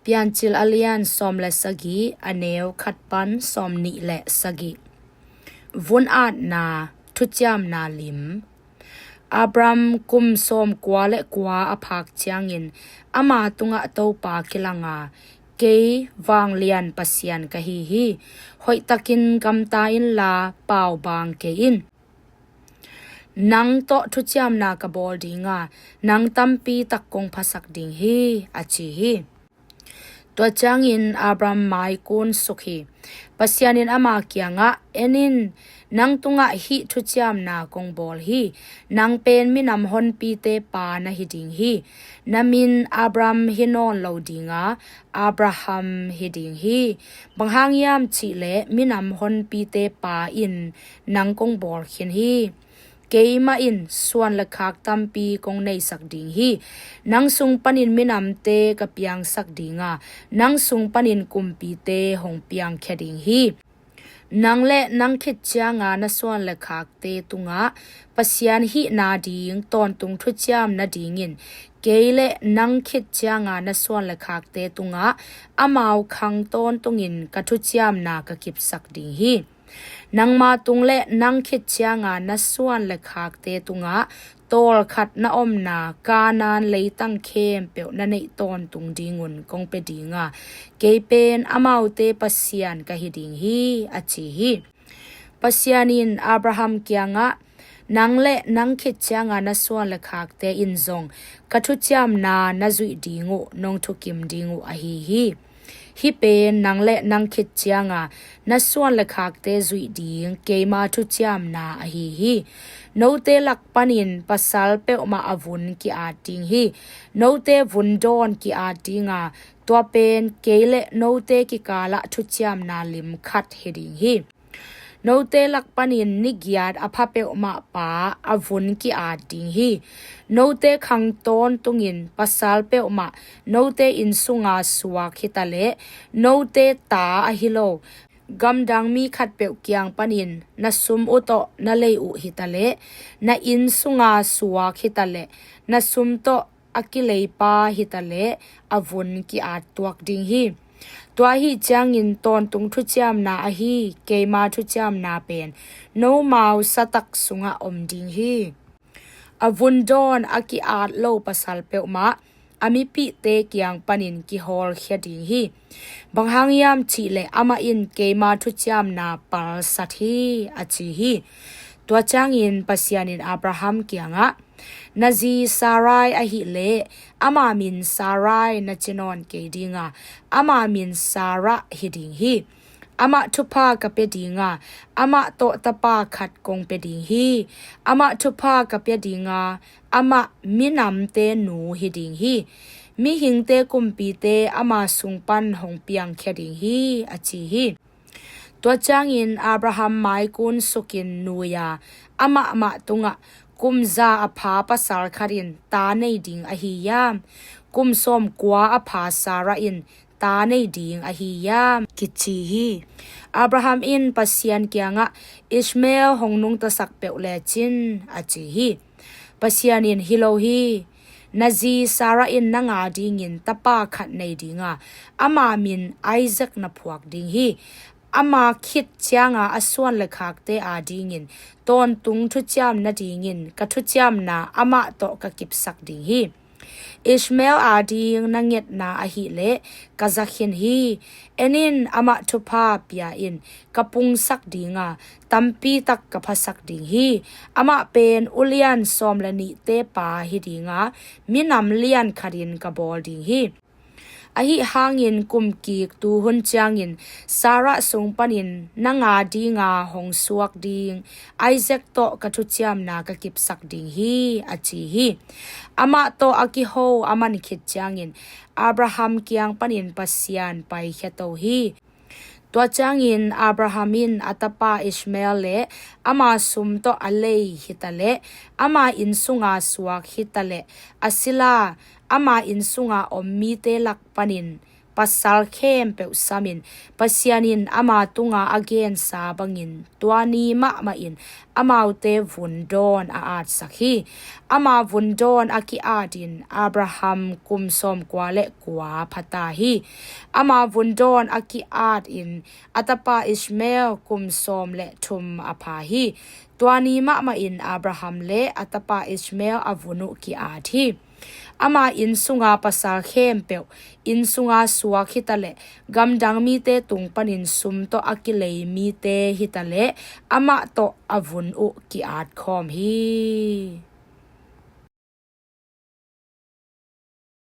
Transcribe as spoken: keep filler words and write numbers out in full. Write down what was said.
Piancil a lian sawm le sagih, a neu khat pan sawm nih le sagih. Vun atna, thuciamna lim. Abram kum sawm kua le kua a phak ciangin ama tungah Topa kilanga, kei vanglian Pasian ka hi hi. Hoihtakin gamta inla pau bang kei in. Nang tawh thuciamna ka bawl dinga, nang tampi tak kong phasak ding hi, a ci hi. Tua ciangin Abram mai kun suk hi. Pasian in ama kiangah, en in, nang tungah hih thuciamna kong bawl hi. Nang pen minam honpite pa na hi ding hi. Na min Abram hi nawn lo dinga, Abraham hi ding hi. Bang hang hiam cihleh minam honpite pa in nang kong bawl khin hi. Keimah in suan le khak tampi kong neisak ding hi. Nang sung panin minamte ka piangsak dinga, nang sung panin kumpite hong piangkhia ding hi. Nang le nang khit cianga na suan le khakte tungah Pasian hihna ding tawntung thuciam nadingin, kei le nang khit cianga na suan le khakte tungah amau khang tawntungin ka thuciamna ka kipsak ding hi. Nangma tung le nang khit cianga na suan le khakte tungah tawlkhat na omna Kanaan leitang khempeuh na neih tawntung dingun kong pia dinga, kei pen amaute Pasian ka hi ding hi, a ci hi. Pasian in Abraham kiangah, nang le nang khit cianga na suan le khakte in zong ka thuciamna na zuih ding uh nong thukim ding uh ahi hi. Hih pen nang le nang khit cianga na suan le khakte zuih ding keima thuciamna ahi hi. Note lak panin pasal peuhmah a vun ki-at ding hi. Note vun dawn ki-at dinga, tua pen kei le note kikalah thuciamna lim khat hi ding hi. Note lak panin ni giat a pha peuhmah pa a vun ki-at ding hi. Note khang tawntungin pasal peuhmah note inn sunga suak hitaleh, note ta ahi lo gamdang mi khatpeuh kiang panin na sum uh tawh na lei uh hitaleh, na inn sunga suak hitaleh, na sum tawh a kileipa hitaleh a vun ki-at tuak ding hi. Tua ahi ciangin tawntung thuciamna ahi keima thuciamna pen nomau satak sungah om ding hi. A vun dawn a ki-at lo pasal peuhmah a mipihte kiang panin kihawlkhia ding hi. Bang hang hiam cihleh amah in keima thuciamna palsat hi, a ci hi. Tua ciangin Pasian in Abraham kiangah, na zi Sarai ahileh ama min Sarai na ci nawn kei dinga, ama min Sarah hi ding hi. Amah thupha ka pia dinga, amah tawh tapa khat kong pia ding hi. Amah thupha ka pia dinga, amah minamte nu hi ding hi. Mihingte kumpite ama sung pan hong piangkhia ding hi, a ci hi. Tua ciangin Abraham maikun sukin nui-a, amahmah tungah, kum za a pha pasal khat in ta nei ding ahi hiam? Kum sawm kua a pha Sarah in ta nei ding ahi hiam? Kici hi. Abraham in Pasian kiangah, Ishmael hong nungtasak peuh lecin, a ci hi. Pasian in, hi lo hi. Na zi Sarah in nang adingin tapa khat nei dinga, ama min Isaac na phuak ding hi. Ama khit cianga a suan le khakte adingin tawntung thuciam nadingin ka thuciamna amah tawh ka kipsak ding hi. Ishmael ading na ngetna ahileh ka za khin hi. En in, amah thupha pia in, ka pungsak dinga, tampi tak ka phasak ding hi. Amah pen ulian sawm le nihte pa hi dinga, minam lian khatin ka bawl ding hi. Ahi hangin kumkik tuhun ciangin Sarah sung panin nang adinga hong suak ding Isaac tawh ka thuciamna ka kipsak ding hi, a ci hi. Amah tawh a kiho a man khit ciangin Abraham kiang panin Pasian paikhia to hi. Tua ciangin Abraham in a tapa Ishmael le ama sum tawh a lei hitaleh, ama inn sunga suak hitaleh, a sila ama inn sunga om mite lak panin pasal khempeuh samin, Pasian in ama tunga a gensa bangin tua ni mahmahin amaute vun dawn a atsak hi. Ama vun dawn a ki-atin Abraham kum sawmkua le kua phata hi. Ama vun dawn a ki-atin a tapa Ishmael kum sawm le thum a pha hi. Tua ni mahmahin Abraham le a tapa Ishmael a vun uh ki-at hi. Ama inn sunga pasal khempeuh, inn sunga suak hitaleh, gamdang mite tung panin sum tawh a kilei mite hitaleh, amah tawh a vun uh ki-at khawm hi.